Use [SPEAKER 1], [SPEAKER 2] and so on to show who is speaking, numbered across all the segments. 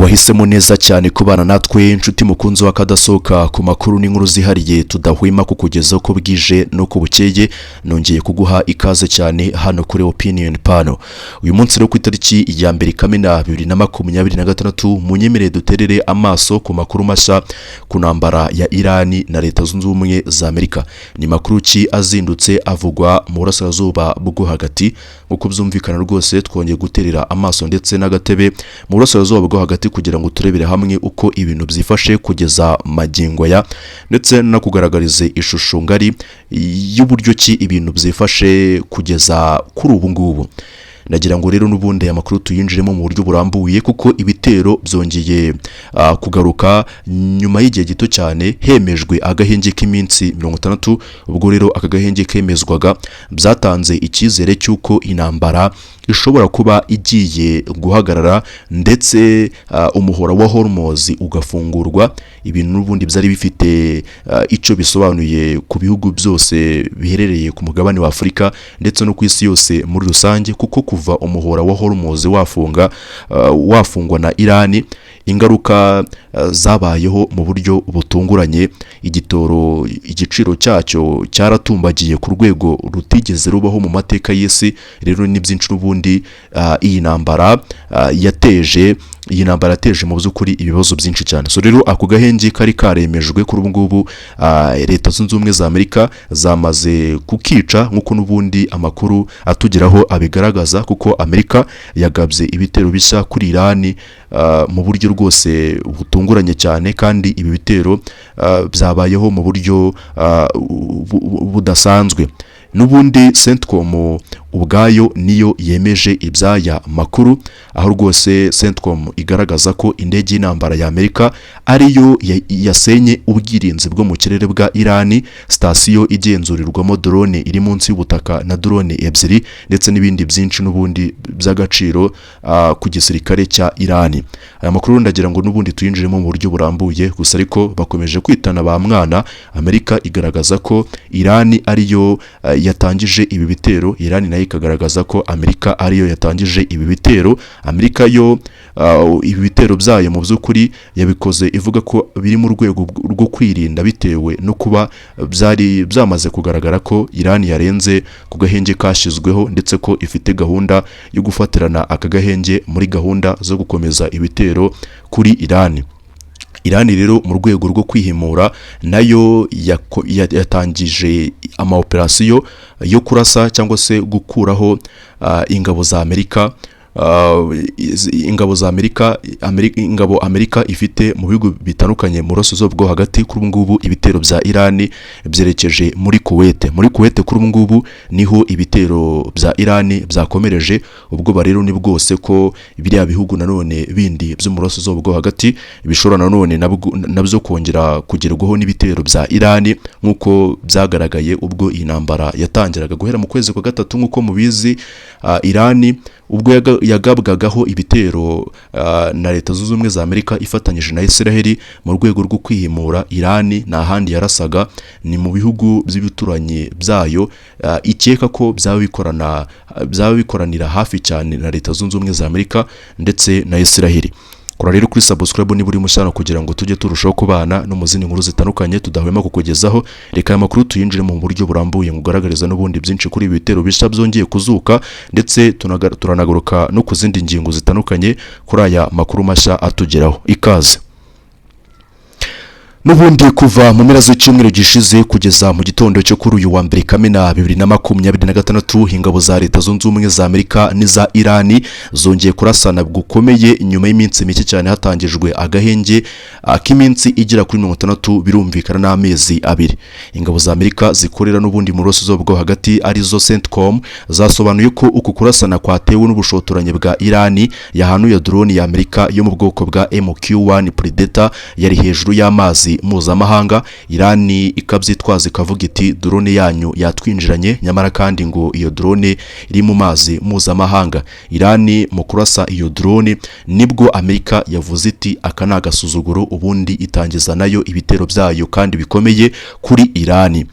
[SPEAKER 1] Wahisemo neza cyane kubana natwe, inshuti mukunzi w'akadasohoka ku makuru n'inkuru zihariye tudahwema kukugezaho uko bwije n'uko bukeye. Nongeye kuguha ikaze cyane hano kuri Opinion Pano. Uyu munsi rero ku itariki ya 1 Kamena 2026, munyemerere duterere amaso ku makuru mashya ku ntambara ya Irani na Leta Zunze Ubumwe za Amerika. Ni makuru ki azindutse avugwa mu burasirazuba bwo hagati? Nk'uko byumvikana rwose, twongeye guterera amaso ndetse n'agatebe mu burasirazuba bwo hagati kugira ngo turebere hamwe uko ibintu byifashe kugeza magingo aya, ndetse no kugaragariza ishusho ngari y'uburyo ki ibintu byifashe kugeza kuri ubu ngubu. Nagira ngo rero n'ubundi aya makuru tuyinjiremo mu buryo burambuye, kuko ibitero byongeye kugaruka nyuma y'igihe gito cyane hemejwe agahenge k'iminsi 60. Ubwo rero aka gahenge kemezwaga, byatanze icyizere cy'uko intambara ishobora kuba igiye guhagarara, ndetse umuhora wa Hormuz ugafungurwa. Ibintu n'ubundi byari bifite icyo bisobanuye ku bihugu byose biherereye ku mugabane wa Afurika ndetse no ku isi yose muri rusange, kuko kuva umuhora wa Hormuz wafunga wafungwa na Irani, ingaruka zabayeho mu buryo butunguranye. Igitoro igiciro cyacyo cyaratumbagiye ku rwego rutigeze rubaho mu mateka y'isi. Rero ni byinshi n'ubundi iyi ntambara yateje. Iyi ntambara yateje mu by'ukuri ibibazo byinshi cyane. So rero ako gahenge kari karemejwe, kuri ubu ngubu Leta Zunze Ubumwe za Amerika zamaze kukica, nk'uko n'ubundi amakuru atugeraho abigaragaza, kuko Amerika yagabye ibitero bishya kuri Irani mu buryo rwose butunguranye cyane, kandi ibi bitero byabayeho mu buryo budasanzwe. N'ubundi CENTCOM ubwayo niyo yemeje ibyaya makuru, aho rwose CENTCOM igaragaza ko indege y'intambara ya Amerika ariyo yasenye ubwirinzi bwo mu kirere bwa Irani, sitasiyo igenzurirwamo drone iri munsi y'ubutaka na drone ebyiri, ndetse n'ibindi byinshi n'ubundi by'agaciro ku gisirikare cya Irani. Aya makuru ndagira ngo n'ubundi tuyinjiremo mu buryo burambuye. Gusa ariko bakomeje kwitana ba mwana. Amerika igaragaza ko Irani ariyo yatangije ibi bitero, Irani nayo ikagaragaza ko Amerika ariyo yatangije ibi bitero. Amerika yo ibi bitero byayo mu by'ukuri yabikoze ivuga ko biri mu rwego rwo kwirinda, bitewe no kuba byari byamaze kugaragara ko Irani yarenze ku gahenge kashyizweho, ndetse ko ifite gahunda yo gufatirana aka gahenge muri gahunda zo gukomeza ibitero kuri Irani. Irani rero mu rwego rwo kwihimura nayo yatangije amaoperasiyo yo kurasa cyangwa se gukuraho ingabo za Amerika, ingabo za Amerika, ingabo Amerika ifite mu bihugu bitandukanye mu burasirazuba bwo hagati. Kuri ubu ngubu ibitero bya Irani byerekeje muri Kuwait. Muri Kuwait kuri ubu ngubu niho ibitero bya Irani byakomereje. Ubwoba rero ni bwose ko biriya bihugu nanone bindi byo mu burasirazuba bwo hagati bishobora nanone nabyo kongera kugerwaho n'ibitero bya Irani, nk'uko byagaragaye ubwo iyi ntambara yatangiraga guhera mu kwezi kwa gatatu. Nk'uko mubizi, Irani ubwo yagabwagaho ibitero na Leta Zunze Ubumwe za Amerika ifatanyije na Israel mu rwego rwo kwihimura, Irani nta handi yarasaga, ni mu bihugu by'ibituranyi byayo ikeka ko byaba bikoranira hafi cyane na Leta Zunze Ubumwe za Amerika ndetse na Israel. Kora rero kuri subscribe niba uri mushya kugira ngo tujye turushaho kubana no mu zindi nkuru zitandukanye tudahwema kukugezaho. Reka aya makuru tuyinjire mu buryo burambuye, ngugaragariza n'ubundi byinshi kuri ibi bitero bishya byongeye kuzuka, ndetse turanagaruka no ku zindi ngingo zitandukanye kuri aya makuru mashya atugeraho. Ikaze. N'ubundi kuva mu mpera z'icyumweru gishize kugeza mu gitondo cyo kuri uyu wa 1 Kamena 2026, ingabo za Leta Zunze Ubumwe za Amerika n'iza Irani zongeye kurasana gukomeye nyuma y'iminsi mike cyane hatangijwe agahenge k'iminsi igera kuri 60, birumvikana n'amezi abiri. Ingabo za Amerika zikorera n'ubundi mu burasirazuba bwo hagati, arizo CENTCOM, zasobanuye ko uku kurasana kwatewe n'ubushotoranyi bwa Irani yahanuye drone ya Amerika yo mu bwoko bwa MQ-1 Predator yari hejuru y'amazi mpuzamahanga. Irani ikabyitwaza ikavuga iti drone yanyu yatwinjiranye, nyamara kandi ngo iyo drone iri mu mazi mpuzamahanga. Irani mu kurasa iyo drone nibwo Amerika yavuze iti aka ni agasuzuguro, ubundi itangiza nayo ibitero byayo kandi bikomeye kuri Irani.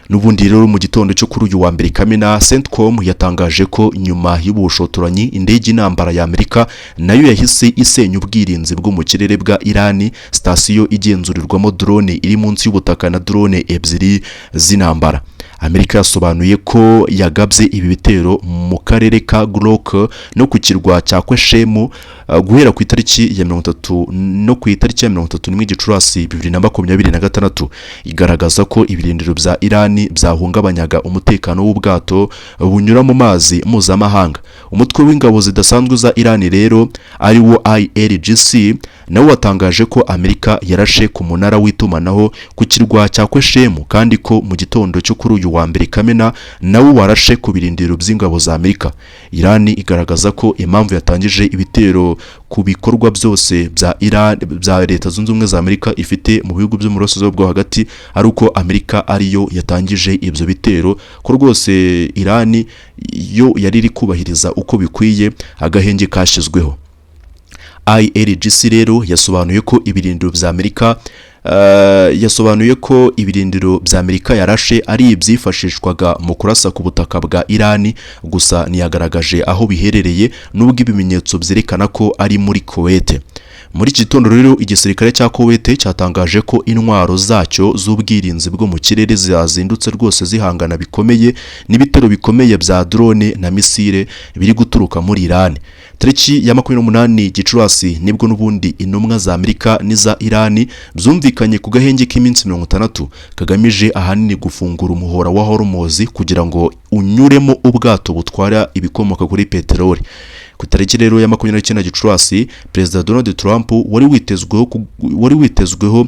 [SPEAKER 1] N'ubundi rero mu gitondo cyo kuri uyu wa mbere Kamena, CENTCOM yatangaje ko nyuma y'ubushotoranyi indege y'intambara ya Amerika nayo yahise isenya ubwirinzi bwo mu kirere bwa Irani, sitasiyo igenzurirwamo drone iri munsi y'ubutaka na drone ebyiri z'intambara. Amerika yasobanuye ko yagabye ibi bitero mu karere ka Glok no ku kirwa cya Kweshemu guhera ku itariki ya 30 no ku itariki ya 31 Gicurasi 2026, igaragaza ko ibirindiro bya Irani byahungabanyaga umutekano w'ubwato bunyura mu mazi mpuzamahanga. Umutwe w'ingabo zidasanzwe za Irani rero, ari wo IRGC, nawo watangaje ko Amerika yarashe ku munara w'itumanaho ku kirwa cya Kweshemu, kandi ko mu gitondo cyo kuri uyu wa mbere Kamena nawo warashe ku birindiro by'ingabo za Amerika. Irani igaragaza ko impamvu yatangije ibitero ku bikorwa byose bya Iran, bya Leta Zunze Ubumwe za Amerika ifite mu bihugu byo mu burasirazuba bwo hagati, ari uko Amerika ariyo yatangije ibyo bitero, ko rwose Irani yo yari iri kubahiriza uko bikwiye agahenge kashyizweho. IRGC rero yasobanuye ko ibirindiro bya Amerika yasobanuye ko ibirindiro bya Amerika yarashe ari ibyifashishwaga mu kurasa ku butaka bwa Irani, gusa ntiyagaragaje aho biherereye, nubwo ibimenyetso byerekana ko ari muri Kuwait. Muri iki gitondo rero igisirikare cya Kuwait cyatangaje ko intwaro zacyo z'ubwirinzi bwo mu kirere zazindutse rwose zihangana bikomeye n'ibitero bikomeye bya drone na misile biri guturuka muri Iran. Tariki ya 28 Gicurasi nibwo n'ubundi intumwa za Amerika n'iza Irani byumvikanye ku gahenge k'iminsi 60 kagamije ahanini gufungura umuhora wa Hormuz kugira ngo unyuremo ubwato butwara ibikomoka kuri peteroli. Ku tariki rero ya 29 Gicurasi, Perezida Donald Trump wari witezweho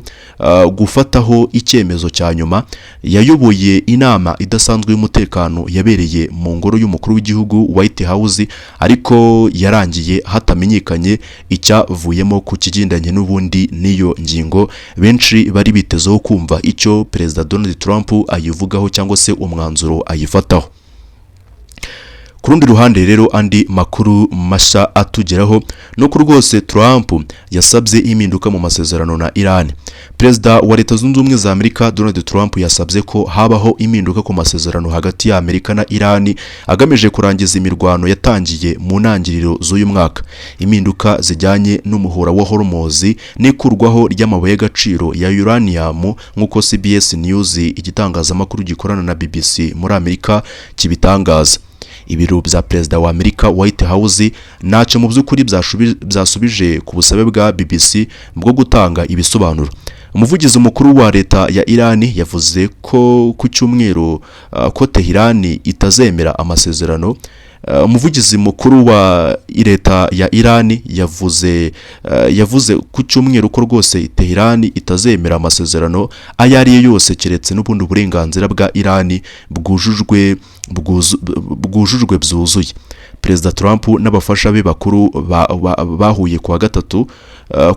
[SPEAKER 1] gufataho icyemezo cya nyuma yayoboye inama idasanzwe y'umutekano yabereye mu ngoro y'umukuru w'igihugu, White House, ariko yarangiye hatamenyekanye icyavuyemo ku kigendanye n'ubundi n'iyo ngingo benshi bari bitezeho kumva icyo Perezida Donald Trump ayivugaho cyangwa se umwanzuro ayifataho. Ku rundi ruhande rero, andi makuru mashya atugeraho nuko rwose Trump yasabye impinduka mu masezerano na Iran. Perezida wa Leta Zunze Ubumwe za Amerika Donald Trump yasabye ko habaho impinduka ku masezerano hagati ya Amerika na Iran agamije kurangiza imirwano yatangiye mu ntangiriro z'uyu mwaka. Impinduka zijyanye n'umuhora wa Hormuz n'ikurwaho ry'amabuye y'agaciro ya uranium, nk'uko CBS News, igitangazamakuru gikorana na BBC muri Amerika, kibitangaza. Ibiro bya perezida wa Amerika, White House, ntacyo mu by'ukuri byasubije ku busabe bwa BBC bwo gutanga ibisobanuro. Umuvugizi mukuru wa leta ya Iran yavuze ko ku cyumweru ko Tehran itazemera amasezerano. Umuvugizi mukuru wa leta ya Iran yavuze ku cyumweru ko rwose Tehran itazemera amasezerano ayo ari yo yose keretse n'ubundi burenganzira bwa Iran bwujujwe byuzuye. Perezida Trump n'abafasha be bakuru bahuye ku wa gatatu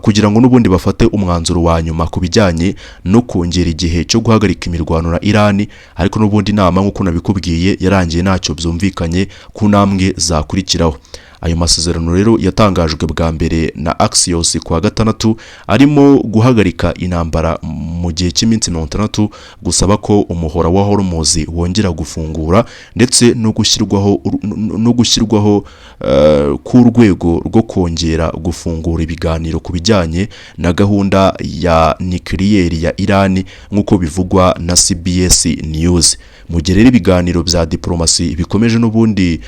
[SPEAKER 1] kugira ngo n'ubundi bafate umwanzuro wa nyuma ku bijyanye no kongera igihe cyo guhagarika imirwano na Iran, ariko n'ubundi inama, nk'uko nabikubwiye, yarangiye ntacyo byumvikanye ku ntambwe zakurikiraho. Ayo masezerano rero yatangajwe bwa mbere na Axios ku wa gatandatu arimo guhagarika intambara mu gihe cy'iminsi 60, gusaba ko umuhora wa Hormuz wongera gufungura, ndetse no gushyirwaho k'urwego rwo kongera gufungura ibiganiro ku bijyanye na gahunda ya nikiriyeri ya Iran, nk'uko bivugwa na CBS News. Mu gihe rero ibiganiro bya diplomasi bikomeje n'ubundi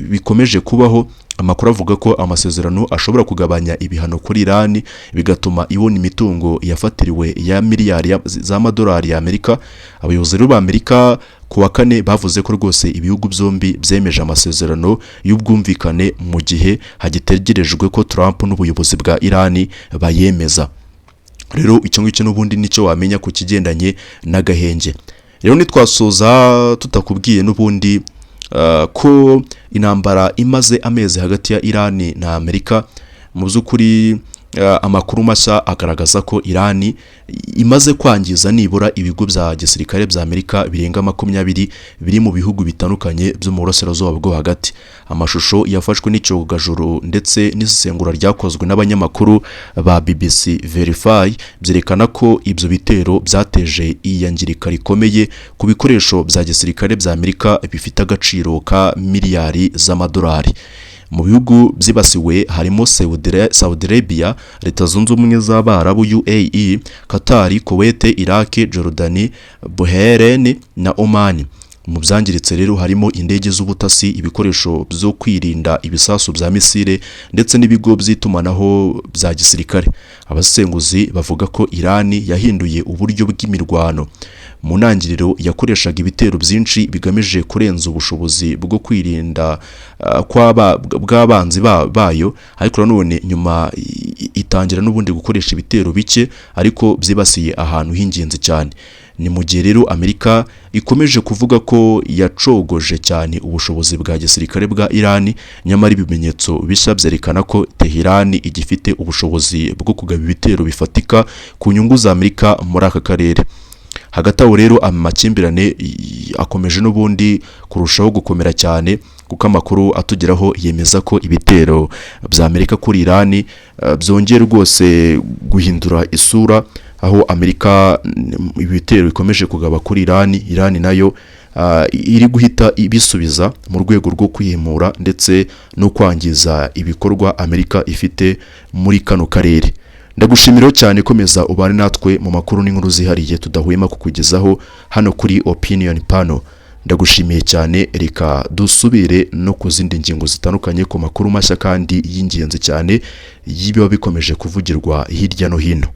[SPEAKER 1] bikomeje kubaho, amakuru avuga ko amasezerano ashobora kugabanya ibihano kuri Iran, bigatuma ibona imitungo yafatiriwe ya miliyari z'amadolari ya Amerika. Abayobozi rero ba Amerika ku wa kane bavuze ko rwose ibihugu byombi byemeje amasezerano y'ubwumvikane mu gihe hagitegerejwe ko Trump n'ubuyobozi bwa Iran bayemeza. Rero icyo ngicyo n'ubundi nicyo wamenya ku kigendanye n'agahenge. Rero ntitwasoza tutakubwiye n'ubundi ko intambara imaze amezi hagati ya Iran na Amerika. Mu by'ukuri amakuru mashya agaragaza ko Irani imaze kwangiza nibura ibigo bya gisirikare bya Amerika birenga 20 biri mu bihugu bitandukanye byo mu burasirazuba bwo hagati. Amashusho yafashwe n'icyogajuru ndetse n'isesengura ryakozwe n'abanyamakuru ba BBC Verify byerekana ko ibyo bitero byateje iyangirika rikomeye ku bikoresho bya gisirikare bya Amerika bifite agaciro ka miliyari z'amadolari. Mu bihugu byibasiwe harimo Saudi Arabia, Leta Zunze Ubumwe z'Abarabu UAE, Qatar, Kuwait, Iraq, Jordani, Bahrain na Oman. Mu byangiritse rero harimo indege z'ubutasi, ibikoresho byo kwirinda ibisasu bya misile ndetse n'ibigo by'itumanaho bya gisirikare. Abasesenguzi bavuga ko Irani yahinduye uburyo bw'imirwano. Mu ntangiriro yakoreshaga ibitero byinshi bigamije kurenza ubushobozi bwo kwirinda bw'abanzi bayo, ariko nanone nyuma itangira n'ubundi gukoresha ibitero bike ariko byibasiye ahantu h'ingenzi cyane. Ni mu gihe rero Amerika ikomeje kuvuga ko yacogoje cyane ubushobozi bwa gisirikare bwa Irani, nyamara ibimenyetso bishya byerekana ko Tehran igifite ubushobozi bwo kugaba ibitero bifatika ku nyungu za Amerika muri aka karere. Hagati aho rero amakimbirane akomeje n'ubundi kurushaho gukomera cyane, kuko amakuru atugeraho yemeza ko ibitero bya Amerika kuri Irani byongeye rwose guhindura isura, aho Amerika ibitero bikomeje kugaba kuri Irani, Irani nayo iri guhita ibisubiza mu rwego rwo kwihimura ndetse no kwangiza ibikorwa Amerika ifite muri kano karere. Ndagushimira cyane, komeza ubane natwe mu makuru n'inkuru zihariye tudahwema kukugezaho hano kuri Opinion Panel. Ndagushimiye cyane, reka dusubire no ku zindi ngingo zitandukanye ku makuru mashya kandi y'ingenzi cyane y'ibiba bikomeje kuvugirwa hirya no hino.